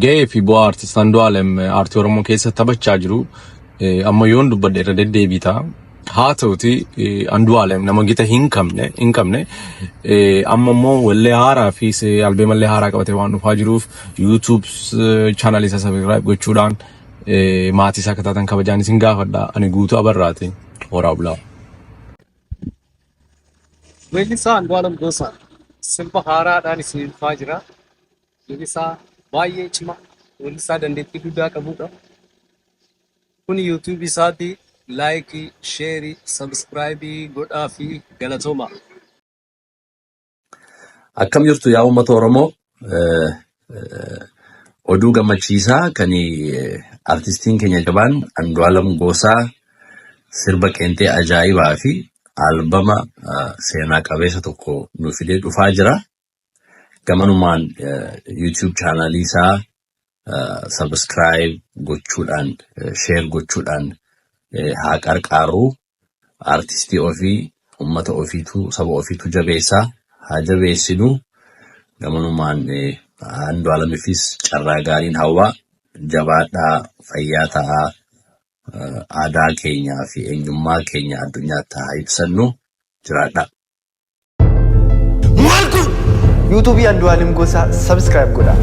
Gahee fi bu'aa artist Andu'aalem aartii Oromoo keessa taphachaa jiru amma yoon dubbadhe irra deddeebii ta'a. Haa ta'uti Andu'aalem nama gita hin qabne hin qabne amma immoo wallee haaraa fi albeemallee haaraa qabatee waan dhufaa jiruuf YouTube channel isaa subscribe gochuudhaan maatii isaa akka taatan kabajaan isin gaafadha. Ani Guutuu Abarraati. Horaa bulaa. Weellisaa Andu'aalam Gosaa sirba haaraadhaan isin dhufaa jira. Weellisaa baay'ee cimaa, weellisaa dandeettii guddaa qabudha. Kun YouTube isaati like, share, subscribe godhaa fi galatooma. Akkam jirtu yaa uummata Oromoo? Oduu gammachiisaa kan artistiin keenya jabaan Andu'aalam Gosaa sirba qeenxee ajaa'ibaa fi albama seenaa qabeessa tokko nu fidee dhufaa jira. Gamanumaan YouTube chaanaalii isaa subscribe gochuudhaan, share gochuudhaan haa qarqaarru. Artistii ofii, uummata ofiitu, saba ofiitu jabeessaa, haa jabeessinu. Gamanumaan Andu'aalamiifis carraa gaariin hawwaa. Jabaadhaa, fayyaa ta'aa, aadaa keenyaa fi eenyummaa keenya addunyaatti haa ibsannu. Jiraadhaa. Maal kun? YouTube Andu'aalam Gosaa subscribe godhaa.